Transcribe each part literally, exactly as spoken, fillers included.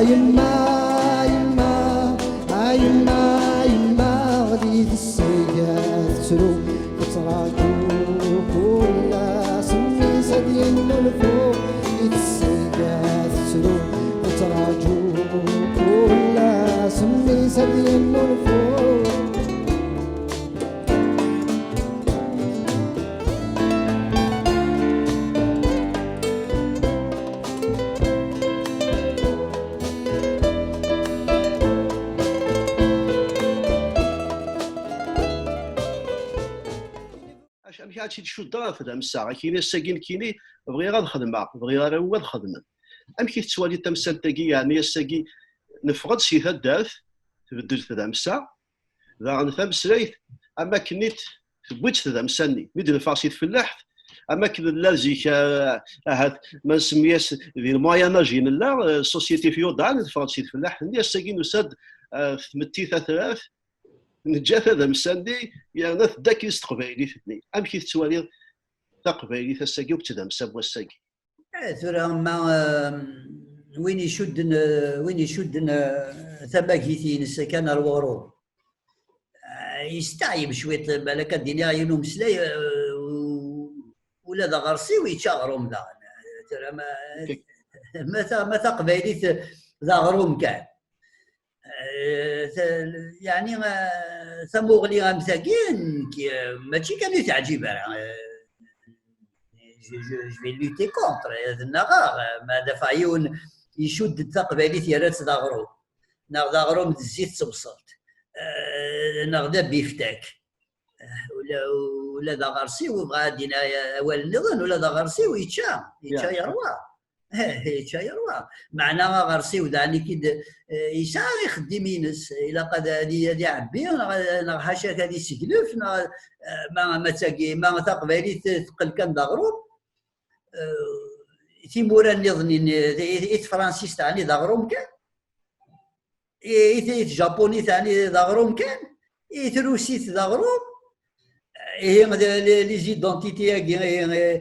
Yemma, yemma, a yemma, yemma, di tessayga tettru, tettraǧu kul ass, mmi-s ad yennulfu. Di tessayga tettru, tettraǧu kul ass, mmi-s ad yennulfu. Amek ad tt-id-cuddeɣ ɣer tdamsa? Ad k-yini ass-agi nekkini bɣiɣ ad xedmeɣ, bɣiɣ arraw-iw ad xedmen. Amek i tettwaliḍ tamsalt-agi? Yeɛni ass-agi neffeɣ-d si taddart, tbeddel tdamsa, daɣen tameslayt am akken i t-, tewwi-tt tdamsa-nni. Mi d-neffeɣ si tfellaḥt, am akken nella zik, ah, ahat ma nsemmi-as di le Moyen Âge i nella, eh, société féodale, neffeɣ-d si tfellaḥt-nni, ass-agi nusa-d, eh, tmetti tatrart, neǧǧa tadamsa-nni, yerna tedda akin s teqbaylit-nni. Amek i tettwaliḍ taqbaylit ass-agi akked tdamsa n wass-agi? Eh, tura ma, eh, win icudden, eh, win icudden, eh, tamagit-ines kan ar weɣrum, eh, yesteɛyeb cwiṭ, balak ad d-iniɣ yiwen umeslay, eh, u-, ula d aɣersiw yečča aɣrum daɣen. Tura ma, ma ta-, ma taqbaylit d aɣrum kan. Eh, ta-, yeɛni, eh, tamuɣli am tagi, nekk, eh, mačči kan ur teɛǧib ara. Eh, je, je, je vais lutter contre, eh, ad nnaɣeɣ, eh, ma dafeɣ yiwen icudd-d taqbaylit yerra-tt d aɣrum, neɣ d aɣrum d zzit d tebṣelt, eh, neɣ d abiftak. Eh, ula, ula d aɣersiw, bɣa ad d-iniɣ awal nniḍen, ula d aɣersiw yečča, yečča yerwa. Eh, yečča yerwa. Meɛna aɣersiw daɣen i k-id, eh, yesɛa ixeddim-ines. Ilaq ad, ad i-, ad iɛebbi, neɣ, neɣ ḥaca-k ad iseglef, neɣ, eh, ma, ma d tagi, ma taqbaylit teqqel kan d aɣrum, eh, timura nniḍen i, i, i tefransist ɛni d aɣrum kan? I, i, i tjapunit ɛni d aɣrum kan? I trusit d aɣrum? Ihi, d, les, les identités-agi, ihi, eh,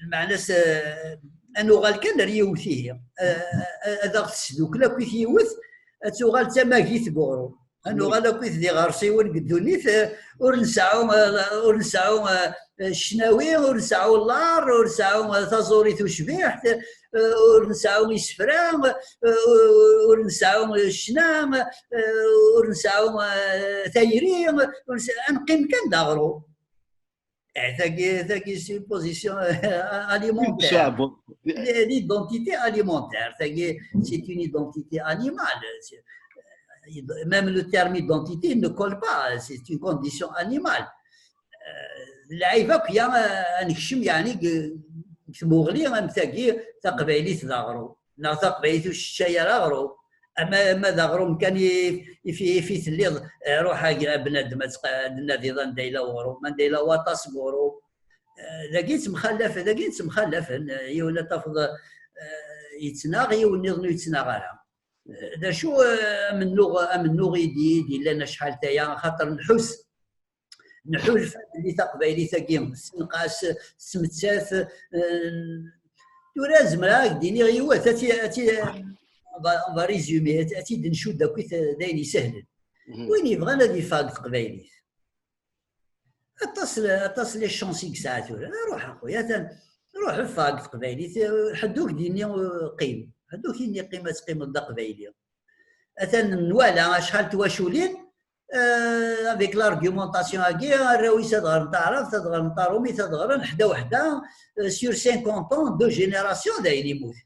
lmeɛna-s, eh, ad nuɣal kan ar yiwet, ihi, eh, eh, ad aɣ-tesdukkel akkit yiwet, ad tuɣal d tamagit deg uɣrum. Ad nuɣal akkit d iɣersiwen deg ddunit, eh, ur nseɛɛu, eh, ur nseɛɛu, eh, ccnawi, ur nseɛɛu llaṛ, ur nseɛɛu, eh, taẓuri tucbiḥt, eh, ur nseɛɛu isefra, eh, ur nseɛɛu ccna, eh, ur nseɛɛu, eh, tayri, ur nse-, ad neqqim kan d aɣrum. Eh, tagi, tagi, c'est une position, euh, alimentaire. L'identité alimentaire, tagi, c'est une identité animale. C'est, euh, même le terme identité ne colle pas, c'est une condition animale. Euh, lɛib akk ya, euh, ad nekcem, yeɛni, deg, deg tmuɣli am tagi, taqbaylit d aɣrum, neɣ taqbaylit ur tečča ara aɣrum. Ama, ama d aɣrum kan i, i fi, i fi telliḍ, eh, ruḥ a, a bnadem ad tqa-, ad tnadiḍ anda yella uɣrum, anda yella waṭas n uɣrum. Eh, dagi ttemxallaf-, dagi ttemxallafen, eh, yiwen ad tafeḍ, eh, yettnaɣ, yiwen nniḍen ur yettnaɣ ara. Eh, d acu, eh, amennuɣ, amennuɣ i d-, i d-yellan acḥal taya, axaṭer nḥus, nḥulfa belli taqbaylit-agi tessenqas, tettmettat, eh, tura zemreɣ ad k-d-iniɣ yiwet, ad ti-, ad ti-, on va, on va résumer, ad, ad tt-id-ncudd akkit d ayen isehlen. Win yebɣan ad yeffeɣ deg teqbaylit, aṭas, aṭas les chances i yesɛa tura. Ruḥ a xuya, atan, ruḥ ffeɣ deg teqbaylit, ḥedd ur k-d-yenni, eh, qqim. Ḥedd ur k-yenni qqim ad teqqimeḍ d aqbayli. Atan nwala acḥal n twaculin, euh, avec l'argumentation-agi, arraw-is ad ɣren taɛrabt, ad ɣren tarumit, ad ɣren ḥda weḥda, euh, sur cinquante ans, deux générations, dayen yemmut.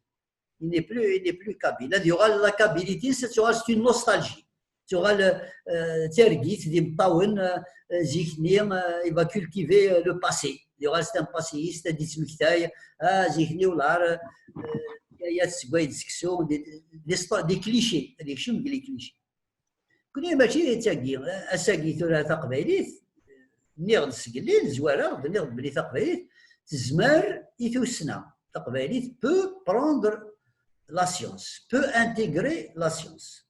Il n'est plus, il n'est plus kabyle. Ad yuɣal la Kabylie-ines, ad tuɣal, c'est une nostalgie. Tuɣal, euh, d targit d imeṭṭawen, euh, zik-nni, euh, il va cultiver, euh, le passé. Yuɣal c'est un passéiste, ad d-yettmektay, ah, zik-nni welɛar, euh, ya, ya tessewway-d seksu, des, des, des clichés, ad yekcem deg les clichés. Kuni mačči d tagi, ass-agi tura taqbaylit, nniɣ-d sgelli, nezwar-aɣ-d, nniɣ-d belli taqbaylit tezmer i tussna. Taqbaylit peut prendre la science, peut intégrer la science.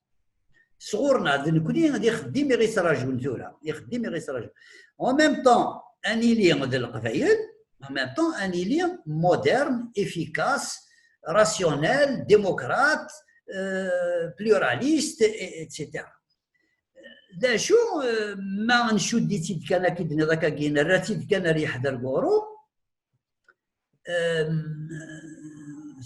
Sɣur-neɣ d nekni d ixeddim i ɣ-ittrajun tura, ixeddim i ɣ-ittrajun. En même temps, ad nili d Leqbayel, en même temps, ad nili moderne, efficace, rationnel, démocrate, euh, pluraliste, et cetera. D acu, euh, ma ncudd-itt-id kan akka i d-tenniḍ akkagi, nerra-tt-id kan ar yeḥder Guru, euh,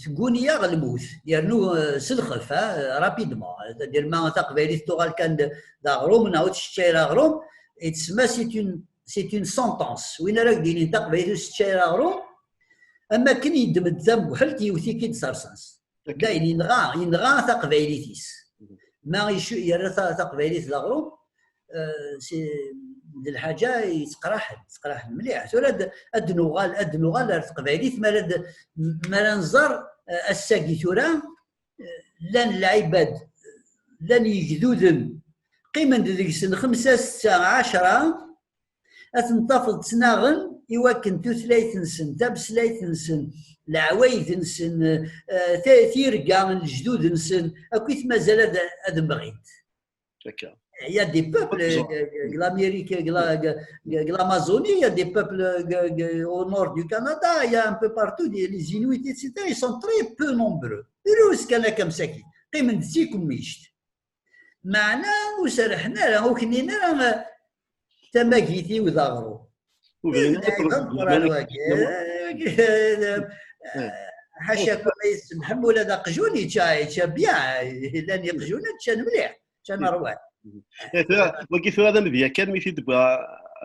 tegguni-yaɣ lmut, yernu, euh, s lxef, ha, rapidement. C'est-à-dire, ma taqbaylit tuɣal kan d, d aɣrum, neɣ ur teččay ara aɣrum, et tsemma c'est une, c'est une sentence. Win ara k-d-yinin taqbaylit ur teččay ara aɣrum, am akken yeddem-d tambuḥelt, yewwet-ik-id s rrṣaṣ. Dayen, yenɣa, yenɣa taqbaylit-is. Ma icu-, yerra ta-, taqbaylit d aɣrum, euh, si-, d lḥaǧa yettqraḥen, yettqraḥen mliḥ. Tura ad, ad nuɣal, ad nuɣal ar teqbaylit, mi ara d-, mi ara nẓer, euh, ass-agi tura, euh, llan lɛibad, llan yegduden, qqimen-d deg-sen xemsa, setta, ɛecra, ad ten-tafeḍ ttnaɣen i wakken tutlayt-nsen, tameslayt-nsen, leɛwayed-nsen, eh, ta-, tirga n lejdud-nsen, akkit mazal ad, ad mɣint. Akka. Il y a des peuples, euh, de l'Amérique, de la, de, de l'Amazonie, il y a des peuples, euh, de, au nord du Canada, il y a un peu partout, des, les Inuits, et cetera. Ils sont très peu nombreux. Drus kan akka msakit. Qqimen-d d tikemmict. Meɛna ur serrḥen ara, ur knin ara tamagit-iw d aɣrum. Ur bnin ara. Ḥaca kum ay tsemḥem, ula d aqjun yečča, yečča bien, llan iqjunen ččan mliḥ, ččan rrwaḥ. Wagi tura d amedya kan mi t-id-tewwi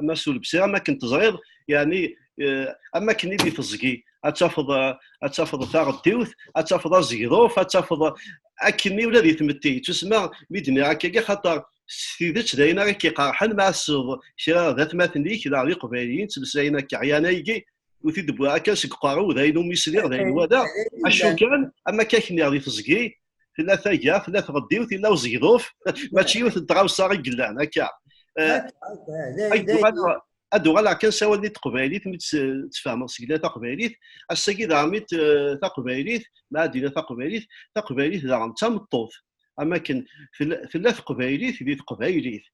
Mass Ulebsir, am akken teẓriḍ, yeɛni, eh, am akken i di teẓgi, ad tafeḍ, eh, ad tafeḍ taɣeddiwt, ad tafeḍ azegḍuf, ad tafeḍ akkenni ula di tmetti. Yettusemma mi d-nniɣ akkagi, xaṭer s tidet d ayen ara k-iqerḥen ma tessneḍ kra d atmaten-ik, daɣ d iqbayliyen ttmeslayen akka. Ɛyan aygi, ur t-id-wwiɣ akka seg uqerru, d ayen umi sliɣ, d ayen walaɣ. Acu kan, am akka k-nniɣ di teẓgi, tella taga, tella tɣeddiwt, yella uzegḍuf, mačči yiwet n tɣawsa i yellan, akka. Eh, ad uɣaleɣ, ad uɣaleɣ kan s awal-nni n teqbaylit, mi tt-, ttfehmeɣ seg la taqbaylit, ass-agi daɣen mi t-, taqbaylit, ma ad d-iniɣ taqbaylit, taqbaylit daɣen d tameṭṭut. Am akken tella, tella teqbaylit di teqbaylit.